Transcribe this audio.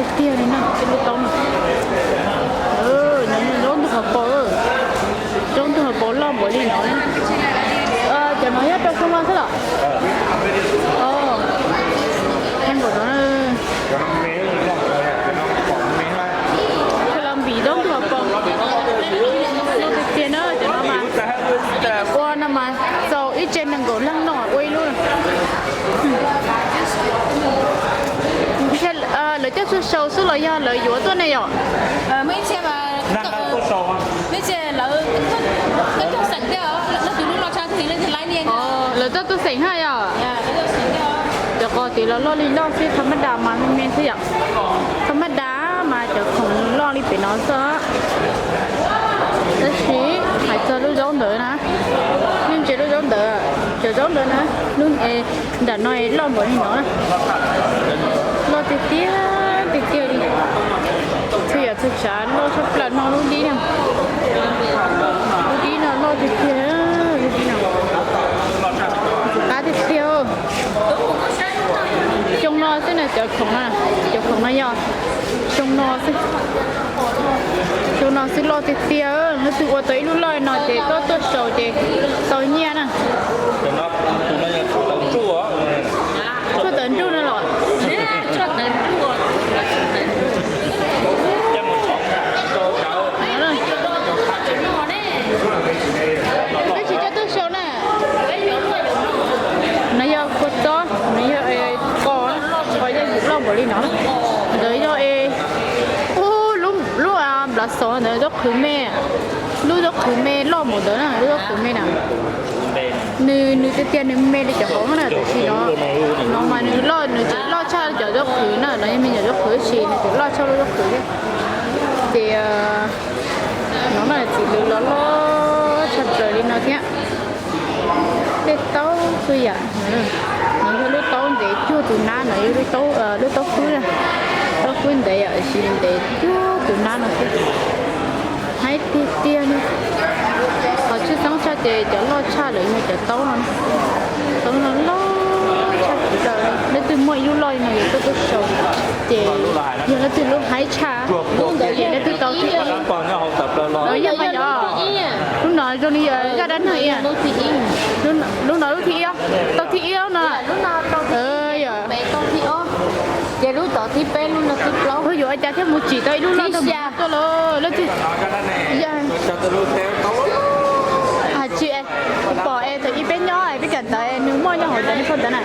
Tiag li na, ib lub taub no. Nyob zaub ntug hauv paus, zaub ntug hauv paus loj npaum li no. Cov no yog rau xyoo no xwb los? Npaum no, Colombia zaub ntug hauv paus, loj tiag tiag na cov no mas. Ua no mas txaus ib tsev nees nkaum leej noj ua ib lub. Lawv coj tuaj sau xwb los yog lawv yuav tuaj ne yom? Lawv coj tuaj xeem haj yom? Cov qos tid los loj li loj xwb, thaj mab das mas me me xwb yom. Thaj mab das mas cov khoom loj li pem no xwb. Tab sis hais txog lub zaub ntawd na, nej ntsia lub zaub ntawd, cov zaub ntawd na, lub nram no loj npaum li no, loj tiag tiag tiag tiag li. Txhua yam txhua tsav loj tshaj plaws no lub dib no. Lub dib no loj tiag tiag, lub dib no qab tiag tiag. Xyoo no xwb na cov khoom no, cov khoom no yog xyoo no xwb. Xyoo no xwb loj tiag tiag, leej twg ua tau ib lub loj no ces tuaj tuaj sau ces tau nyiaj na. Tshuaj tawv nruj no los? Peb tsis coj tuaj sau na. No yog kua txob, no yog qos, qos yog yim loj npaum li no. Ntawd yog es, ub, lub nplas xov ntawd zaub qhwv me, lub zaub qhwv me loj npaum ntawd na, lub zaub qhwv me na. Nws, nws tiag tiag nws me li cov hauv na, tab sis no, no mas nws loj, nws tseem loj tshaj cov zaub qhwv na, no yog me nyuam zaub qhwv tab sis nws tseem loj tshaj lub zaub qhwv thiab. Ces no mas txiv lws los loj tshaj plaws li no thiab. Tej taub xwb yam. No yog lub taub ntev cuag tus nab no, yog lub taub, lub taub hwb, taub hwb ntev yam sis ntev cuag tus nab no xwb. Haib tiag tiag li. Qhov tshwj xeeb tshaj ces cov loj tshaj lawm yog cov taub no. Taub no loj tshaj plaws li, leej twg muaj ib lub loj li no yuav tuaj tuaj sau. Ces yog leej twg lub haib tshaj, ces leej twg tau thib ib. Yog mas yog, lub no zoo li zaj dab neeg ib. Lub no lub thib ib, tau thib ib no. Ces lub tod thib peb, lub no thib plaub. Yuav ua cas thiaj mus tsim tau ib lub loj tuaj lawm, leej twg? Hais tsis, kuv pom es thaum ub peb nyob peb kam ntawd nws muaj nyob hauv cov niag phau ntawv na.